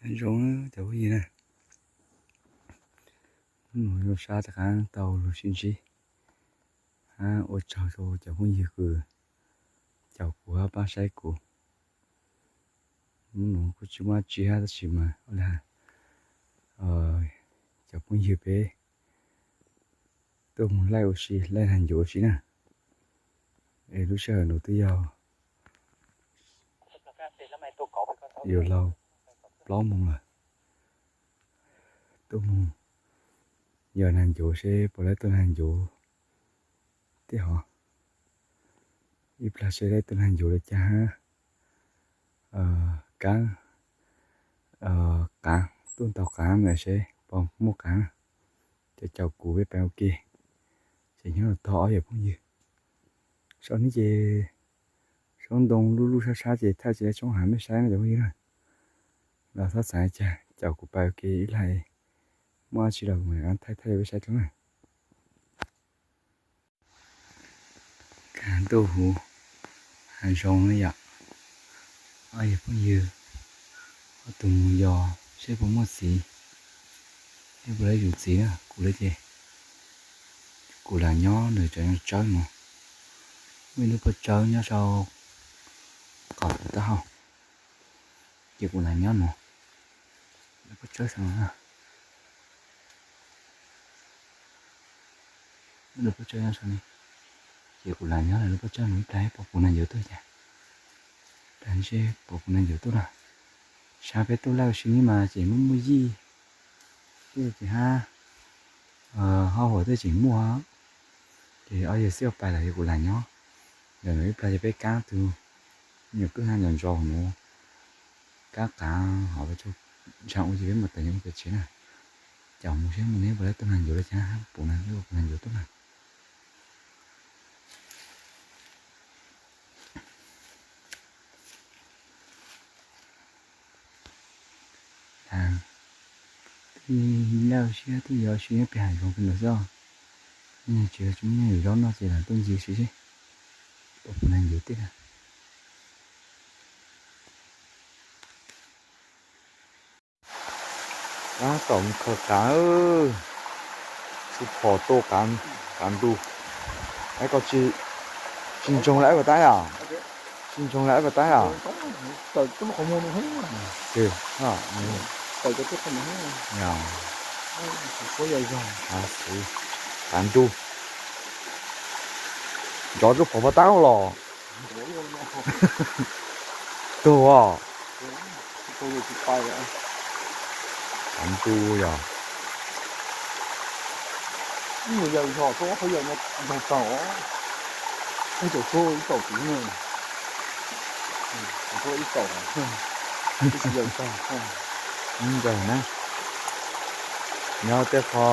Zoo cov phooj ywg na, hnub no zoo sab rov qab tau los sib ntsib, hab ua tsaug rau cov phooj ywg kws caum kuv hab pab saib kuv. Hnub no kuj tsis muaj dab tsi hab tab sis mas ua li has, cov phooj ywg peb tuaj mus laij ua si, laij nag ncuav ua si na. Es lub sij hawm no twb yog yuav luag plaub moos lawm. Tuaj mus yos nag ncuav seb puas laib tuaj nag ncuav thiab hov. Ib plag seb laib tuaj nag ncuav li cas hab. Qaab, qav, tuaj ntaus qav mas seb puas muaj qav. Cov caum kuv peb pais ua ke. Ces nyob los tog ob yawm phooj ywg. Saum no ces saub ntoo luj luj sab sab ces thaij tsis tau tshoob hav mej saib no cov phooj ywg na. Los txhob xaav cas, caum kuv pais ua ke ib plag, muaj dab tsi los kuv mam thaij thaij peb saib rau na. Kav ntuj huv, hav zoov na yom. Ob yawm phooj ywg, ob tug mus yos seb puas muaj txiv, seb puas laib zuv txiv na. Kuv lawm ces kuv lam nyob ntawm cov tsawb no. Muaj ib lub pob tsawb nyob sau qom taub hau, ces kuv lam nyob no. Lub pob tsawb sau no, lub pob tsawb nyob sau no, ces kuv lam nyob lub pob tsawb no ib plag pom kuv nag ncuav tuaj cas. Plag seb pom kuv nag ncuav tuaj na. Sab peb tuaj laij ua si mas ces muaj muaj yij, tej ces hab hauj huam tej tseem muaj, ces ob yawg xib pais lawm ces kuv lam nyob. Ntawm no ib plag ces peb kaab tug nyuam kwj ha ntsos ntsos nuav, kaab qav hov ua tsaug ntshaav ua ces peb mam tawm nyob pem tsev na. Caum mus seb mus neb puas laib tuaj nag ncuav li cas, puv nag ncuav tuaj na. Twb laij ua si, twb yos ua si nyob pem hav zoov pem ntawd xwb os. Tsis muaj nyiaj yuav zaub noj ces lam tuaj ncig si seb puas nag ncuav tej na. Tab tom mus khaws qav, tsu phom tua qav ntug. Aib koj tsis ntsoog lawm aib pas tab yom? Tsis ntsoog lawm aib pas tab yom? Qav ntug. Nrov tsu phom pas tab los. Tug os. Qav ntug yog. Ib mus yawm zog txog qhov yawm no nrog tau, ib txaus tsuag ib txaus kuv na, tsuag ib txaus, ib tsis yawm tag. Ib ntawd na, nyob tej qho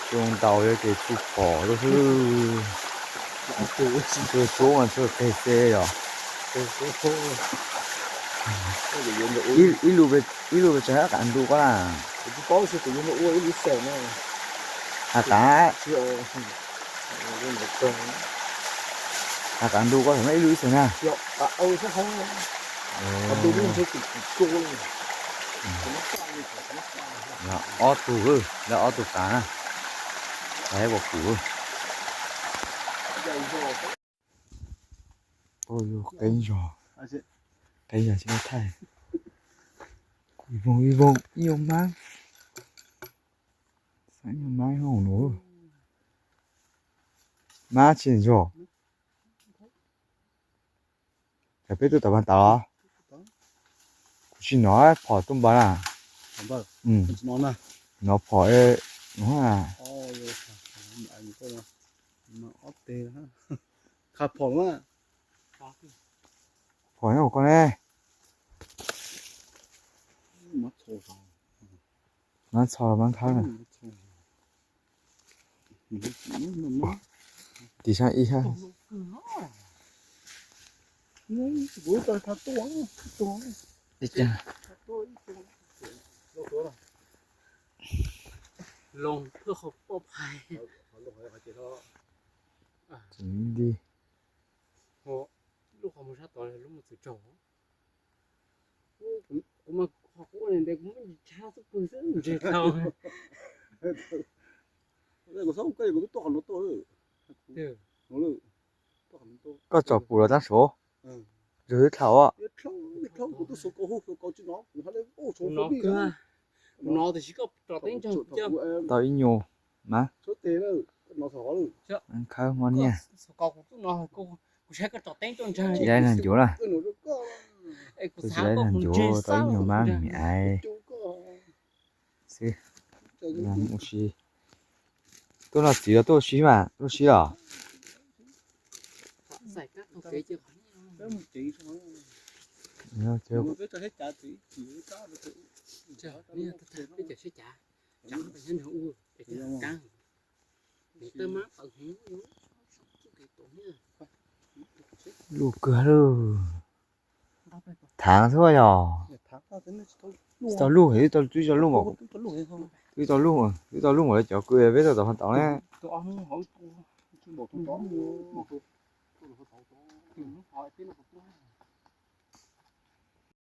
tsu ntaus yog ces tsu phom rau xwb. Tsu tsuab mas tsuab qeg xeb yog. Ib lub pes tsawg hab qav ntug koj na? Has qav, has qav ntug koj thaum no ib lub ib xees na? Ob tug, lawv ob tug qav na, lawv ua kuv. Qeeb zog, qeeb zog tsis muaj thaij. Ib voog ib voog ib nyuag mab, ib nyuag mab hooj nus, mab tsis ntsuag. Cas peb tuaj tom pag tauv los? Kuv tsis hnov phom tuaj npaws na. Hnov phom no. Phom nyob hauv koj ne. Mab txho mab nthawb na. Tis sab ib sab. Tseem li. Lub qhov muag sab tod lub mus txwv tsaug. Kuv mas ho kuv ua li Koj tsom pum los tab saud, zog twb dlhau. Tau ib nyuag mas. Khawb hmo niaj. Tsis dai nag ncuav na. Tsis dai nag ncuav, tau ib nyuag mas me aiv xwb. Ua si, tuaj noj txiv los tuaj ua si mas, tuaj ua si los. Luj kawg lauj. Thaav xwb yog. Tsis tau luj, twb tau luj, twb tau luj npaum, twb tau luj npaum li cov kws peb tau tom hauv tauv na.